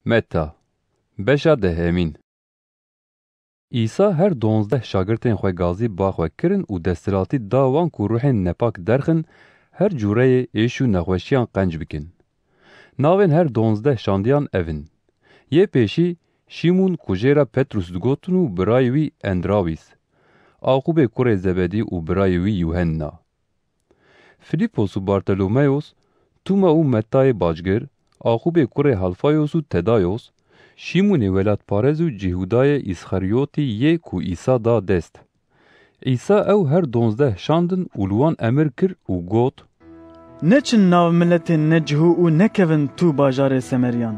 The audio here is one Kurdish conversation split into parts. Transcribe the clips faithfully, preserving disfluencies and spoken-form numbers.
Meta, beşa dehemîn. Îsa her donzdeh şagirtên xwe gazî ba xwe kirin û desthilatî da wan ku ruhên nepak derxin, her cûreyê êş û nexweşiyan qenc bikin. Navên her donzdeh şandiyan ev in: Yê pêşî Şîmûn ku jê re Petrûs digotin û birayê wî Endrawîs, Aqûbê kurê Zebedî û birayê wî Yuhenna. Filîpos û Bartolomeyos, Tûma û Metayê bacgir, Aqûbê kurê Halfayos û Tedayos, Şîmûnê welatparez û Cîhûdayê Îsxeriyotî yê ku Îsa da dest. Îsa ew her donzdeh şandin û li wan emir kir û got: Neçin nav miletên necihû û nekevin tû bajarê Semeriyan.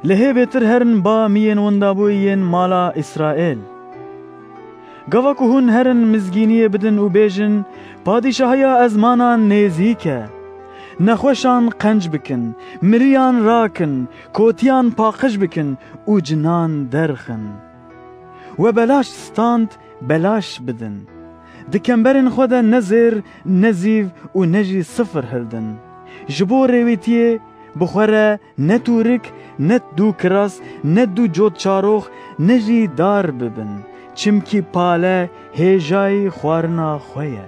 Lê hê bêtir herin ba miyên windabûyî yên mala Îsraêl. Gava ku hûn herin mizgîniyê bidin û bêjin, Padîşahiya ezmanan nêzîk e. Nexweşan qenc bikin, miriyan rakin, kotiyan paqij bikin û cinan derxin. We belaş stand, belaş bidin. Di kemberên xwe de ne zêr, ne zîv û ne jî sifir hildin. Ji bo rêwîtiyê bi xwe re ne tûrik, ne dû kiras, ne dû cot çarox, ne jî dar bibin, çimkî pale hêjayî xwarina xwe ye.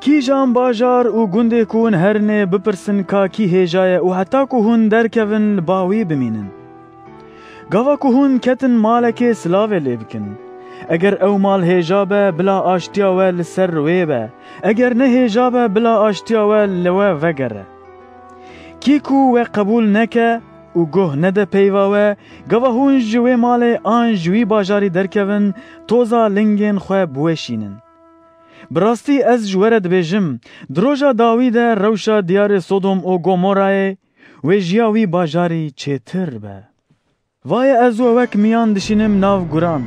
Kîjan bajar û gundê ku hûn herinê bipirsin ka kî hêja ye û heta ku hûn derkevin li ba wî bimînin. Gava ku hûn ketin malekê silavê lê bikin. Eger ew mal hêja be, bila aştiya we li ser wê be. Eger ne hêja be, bila aştiya we li we vegere. Kî ku we qebûl neke û guh nede peyva we, gava hûn ji wê malê an ji wî bajarî derkevin, toza lingên xwe biweşînin. Bi rastî ez ji we re dibêjim, di roja dawî de rewşa diyarê Sodom û Gomorayê wêjiya wî bajarî çêtir be. Vaye ez we wek miyan dişînim nav guran.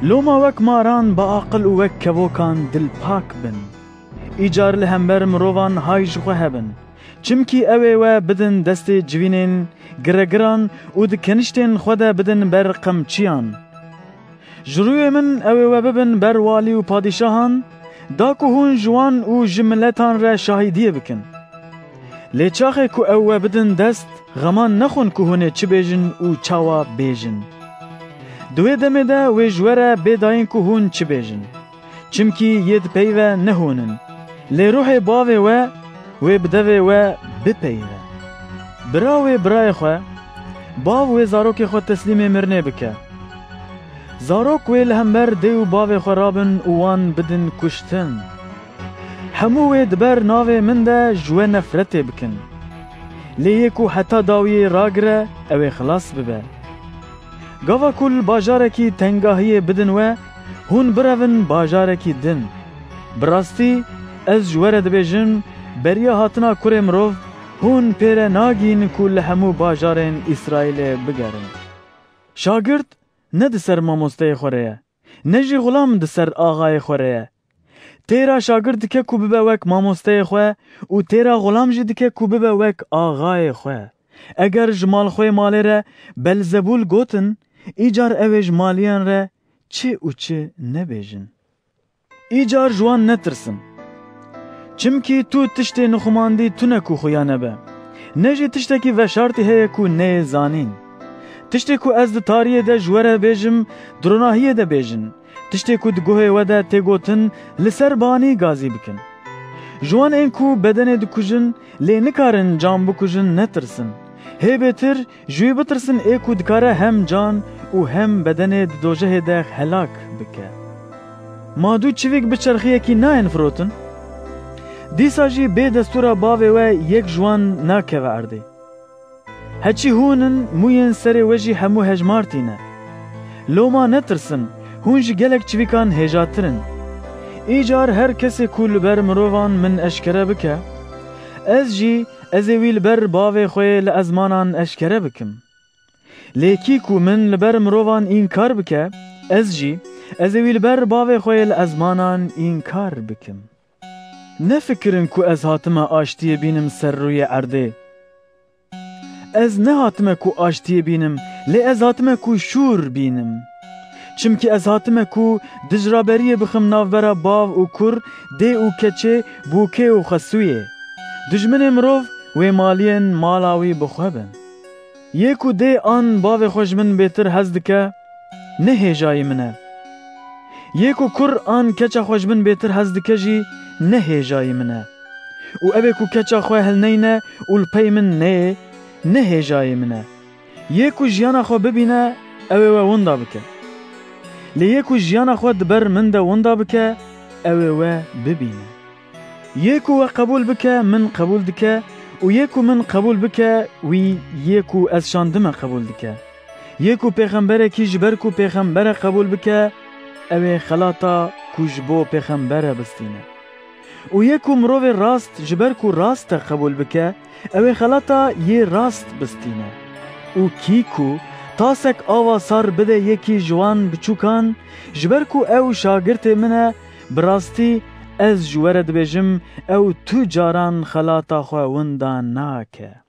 Loma wek maran bi aqil û wek kevokan dilpak bin. Îcar li hember mirovan hay ji xwe hebin. Çimkî ew ê we bidin destê civînên giregiran û di keniştên xwe de bidin ber qemçiyan. Ji rûyê min ew ê we bibin ber walî û padîşahan, da ku hûn ji wan û ji miletan re şahîdiyê bikin. Lê çaxê ku ew we bidin dest, xeman nexwin ku hûn ê çi bêjin û çawa bêjin. Di wê demê de wê ji we re bê dayîn ku hûn çi bêjin. Çimkî yê di pey ve ne hûn in. Lê ruhê bavê we wê bi devê we bipeyve. Bira wê birayê xwe, bav wê zarokê xwe teslîmê mirinê bike. Zarok wê li hember dê û bavê xwe rabin û wan bidin kuştin. Hemû wê di ber navê min de ji we nefretê bikin. Lê yê ku heta dawiyê ragire, ew ê xilas bibe. Gava ku li bajarekî tengahiyê bidin we, hûn birevin bajarekî din. Bi rastî, ez ji we re dibêjim, beriya hatina Kurê Mirov, hûn pê re nagîn ku li hemû bajarên Îsraîlê bigerin. Şagirt ne di ser mamosteyê xwe re ye, ne jî xulam di ser axayê xwe re ye. Têra şagirt dike ku bibe wek mamosteyê xwe û têra xulam jî dike ku bibe wek axayê xwe. Eger ji malxwê malê re Belzebûl gotin, îcar ew ê ji maliyan re çi û çi nebêjin. Îcar ji wan netirsin. Çimkî tu tiştê nixumandî tune ku xuya nebe. Ne jî tiştekî veşartî heye ku neyê zanîn. Tiştê ku ez di tariyê de ji we re bêjim, di ronahiyê de bêjin. Tiştê ku di guhê we de tê gotin, li ser banî gazî bikin. Ji wan ên ku bedenê dikujin, lê nikarin can bikujin, netirsin. Hê bêtir ji wî bitirsin ê ku dikare hem can û hem bedenê di dojehê de helak bike. Ma dû çivîk bi çerxiyekî nayên firotin? Dîsa jî bê destûra bavê we yek ji wan nakeve erdê. Heçî hûn in, mûyên serê we jî hemû hejmartî ne. Loma netirsin, hûn ji gelek çivîkan hêjatir in. Îcar her kesê ku li ber mirovan min eşkere bike, ez jî, ez ê wî li ber bavê xwe yê li ezmanan eşkere bikim. Lê kî ku min li ber mirovan înkar bike, ez jî, ez ê wî li ber bavê xwe yê li ezmanan înkar bikim. Nefikirin ku ez hatime aştiyê bînim ser rûyê erdê. Ez nehatime ku aştiyê bînim, lê ez hatime ku şûr bînim. Çimkî ez hatime ku dijraberiyê bixim navbera bav û kur, dê û keçê, bûkê û xesûyê. Dijminê mirov wê maliyên mala wî bi xwe bin. Yê ku dê an bavê xwe ji min bêtir hez dike, ne hêjayî min e. Yê ku kur an keça xwe ji min bêtir hez dike jî ne hêjayî min e. Û ew ê ku keça xwe hilneyne û li pey min neyê, ne hêjayê min e. Yê ku jiyana xwe bibîne, ew ê we winda bike. Lê yê ku jiyana xwe di ber min de winda bike, ew ê we bibîne. Yê ku we qebûl bike, min qebûl dike û yê ku min qebûl bike, wî yê ku ez şandime qebûl dike. Yê ku pêxemberekî ji ber ku pêxember e qebûl bike, ew ê xelata ku ji bo pêxember e bistîne. Û yê ku mirovê rast ji ber ku rast e qebûl bike, ew ê xelata yê rast bistîne. Û kî ku tasek ava sar bide yekî ji wan biçûkan, ji ber ku ew şagirtê min e, bi rastî ez ji we re dibêjim, ew tu caran xelata xwe winda nake.